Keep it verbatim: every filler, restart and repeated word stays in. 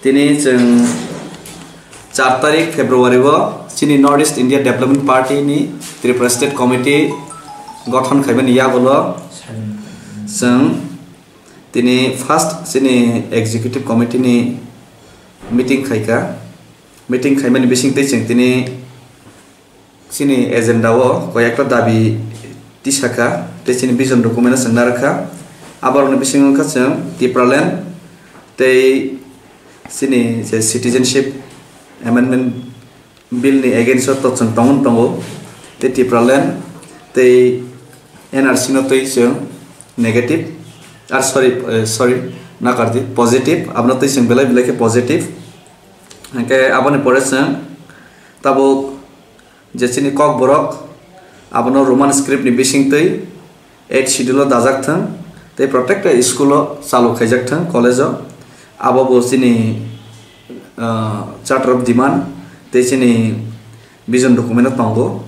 Tini chwng char tarik February o chini North East India Development Party ni Tripura State Committee gothon khaimani yagulo chwng tini first chini executive committee ni meeting khaika. Meeting khaimani bisingtwi chwng tini chini agenda o koyekta dabi tisaka tei chini vision document o chwng narwkha. Aborokni bisingo wngkha chwng Tipraland tei chini je Citizenship Amendment Bill ni against o to chwng tongwi tongo tei Tipraland tei N R C no twi chwng negative, ar sorry, eh, sorry, nakardi, positive, abono twi chwng belai belai khe positive. Hwnkhe aboni pore chwng tabuk je chini Kokborok abono Roman script ni bisingtwi eighth schedule o dajak thwng tei protekta school o chalu khaijak thwng, college o. Abo bo chini, ah, charter of demand tei chini vision document o tongo.